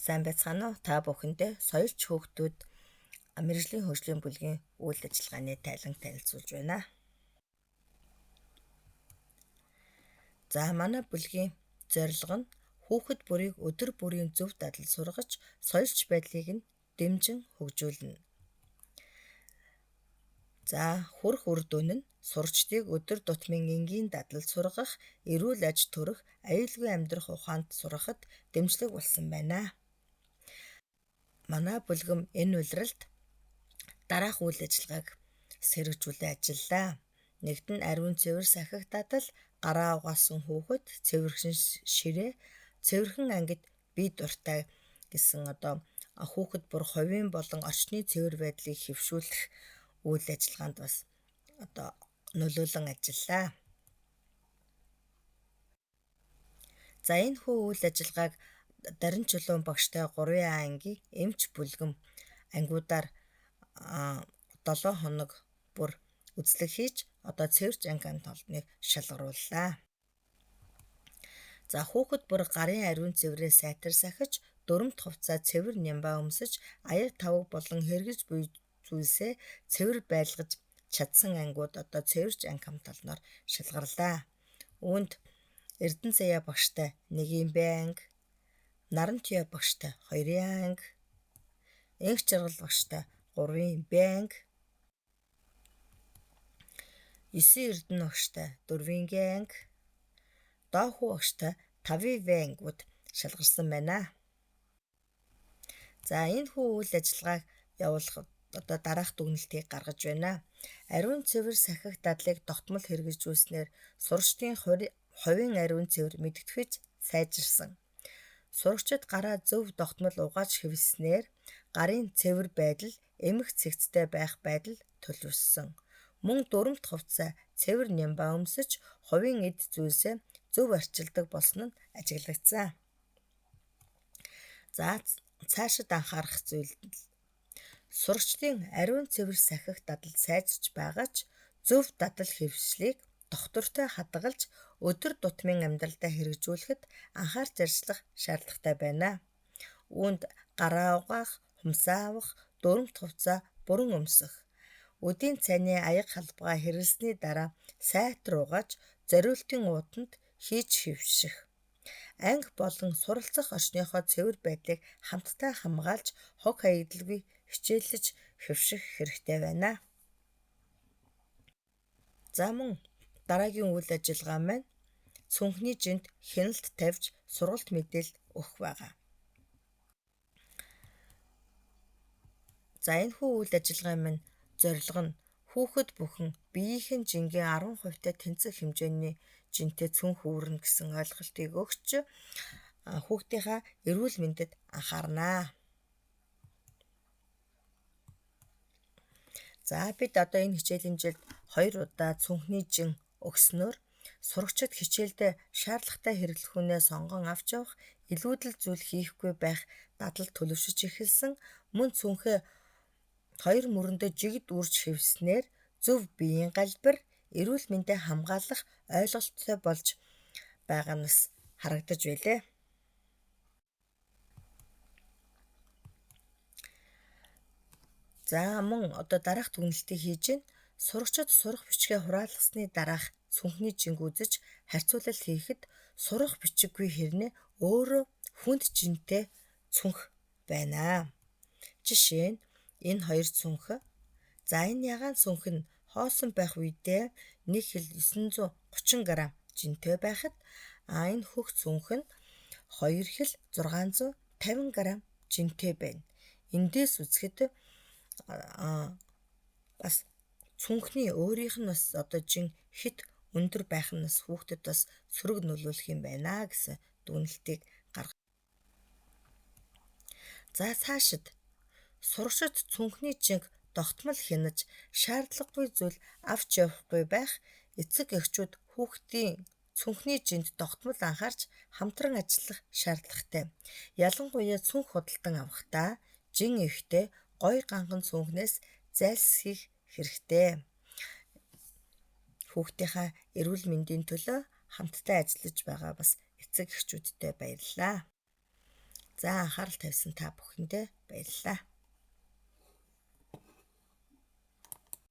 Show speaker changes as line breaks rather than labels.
Сайн байцгаана уу? Та бүхэндээ соёлч хүүхдүүд мэргэжлийн хөгжлийн бүлгийн үйл ажиллагааны тайлан танилцуулж байна. За, манай бүлгийн зорилго нь хүүхэд бүрийг өдөр бүрийн зөв дадал сургаж, соёлч байдлыг нь дэмжин хөгжүүлнэ. За, хүрх үр дүн нь сурагчдыг өдөр тутмын энгийн дадал сургах, эрүүл аж төрөх, аюулгүй амьдрах ухаанд сургахад дэмжлэг болсон байна. Манай бүлгэм энэ улиралд дараах үйл ажиллагааг сэргэжүүлэн ажиллалаа. Нэгд нь ариун цэвэр сахих дадал, гараа угаасан хүүхэд, цэвэрхэн ширээ, цэвэрхэн ангид бие дуртай гэсэн одоо хүүхэд бүр хувийн болон орчны цэвэр байдлыг хэвшүүлэх үйл ажиллагаанд бас одоо нөлөөлөн ажиллалаа. За, энэ хүү үйл ажиллагааг Дарин Чулуун багштай 3 А ангийн эмч бүлгэм ангиудаар 7 хоног бүр үзлэг хийж одоо цэвэрч анги хамт олныг шалгарууллаа. За, хүүхэд бүр гарын ариун цэврээ сайтар сахиж, дүрэмт хувцаа цэвэр нямбай өмсөж, аяг тавг болон хэрэгж буй зүйлсээ цэвэр байлгаж чадсан ангиуд одоо цэвэрч анги хамт олноор шалгарлаа. Үүнд Эрдэнэ Заяа багштай 1 Б анги, Наран Туяа багштай 2 анги, Энх Жаргал багштай 3 Б анги, 9 Эрдэнэ багштай 4 Г анги, Доохүү багштай 5 В ангиуд шалгарсан байна. За, энэ хүү үйл ажиллагааг явуулах одоо дараах дүгнэлтийг гаргаж байна. Ариун цэвэр сахих дадлыг тогтмол хэрэгжүүлснээр сурагчдын хувийн ариун цэвэр мэдгэдэгж сайжирсан. Сурагчид гараа зөв тогтмол угааж хэвлэснээр гарын цэвэр байдал, эмх цэгцтэй байх байдал төлөвлөсөн. Мөн дүрэмт хувцас цэвэр нямбай өмсөж, хувийн эд зүйлсээ зөв арчилдаг болсон нь ажиглагдсан. За, цаашид анхаарах зүйл сурагчдын ариун цэвэр сахих дадал сайжирч байгаа ч зөв дадал хэвшлийг доктортой хадгалж өдөр тутмын амьдралдаа хэрэгжүүлэхэд анхаарч ажиллах шаардлагатай байна. Үүнд гараа угаах, хумсаа авах, дүрэмт хувцас бүрэн өмсөх, үдийн цайны аяга халбгаа хэрэглэсний дараа сайтар угааж зориултын ууданд хийж хэвших. Анги болон суралцах орчныхоо цэвэр байдлыг хамтдаа хамгаалж хог хаягдалгүй хичээллэж хэвших хэрэгтэй байна. За, мөн дараагийн үйл ажиллагаа маань цүнхний жинт хяналт тавьж сургалт мэдээлэл өгөх байгаа. За, энэ хүү үйл ажиллагаа маань зорилго нь хүүхэд бүхэн биеийнх нь жингийн 10%-тай тэнцэх хэмжээний жинтэй цүнх үүрнэ гэсэн ойлголтыг өгч хүүхдийнхаа эрүүл мэндэд анхаарнаа. За, бид одоо энэ хичээлийн жилд 2 удаа цүнхний жин өгснөөр сурагчид хичээлдээ шаардлагатай хэрэглэхүүнээ сонгон авч явах, илүүдэл зүйл хийхгүй байх дадал төлөвшөж эхэлсэн. Мөн цүнхээ хоёр мөрөндөө жигд үрж хэвснээр зөв биеийн галбир, эрүүл мэндээ хамгаалах ойлголттой болж байгаа нь бас харагдаж байлээ. За, мөн одоо дараах дүгнэлтийг хийж байна. Сурагчид сурах бичгээ хураалгасны дараах цүнхний жинг үзэж харьцуулалт хийхэд сурах бичиггүй хэрнээ өөрөө хүнд жинтэй цүнх байна. Жишээ нь энэ хоёр цүнх. За, энэ ягаан цүнх нь хоосон байх үедээ 1 хил 930 г жинтэй байхад энэ хөх цүнх нь 2 хил 650 г жинтэй байна. Эндээс үзэхэд бас цүнхний өөрийнх нь бас одоо жин хэт өндөр байх нь бас хүүхдэд бас сөрөг нөлөөлөх юм байна гэсэн дүгнэлтийг гаргав. За, цаашид сурагчид цүнхний жинг тогтмол хянаж, шаардлагагүй зүйл авч явахгүй байх, эцэг эхчүүд хүүхдийн цүнхний жинд тогтмол анхаарч хамтран ажиллах шаардлагатай. Ялангуяа цүнх худалдан авахдаа жин эвтэй гоё ганхан цүнхнээс зайлсхийх хэрэгтэй. Хүүхдийнхаа эрүүл мэндийн төлөө хамтдаа ажиллаж байгаа бас эцэг эхчүүдтэй баярлалаа. За, анхаарал тавьсан та бүхэндээ баярлалаа.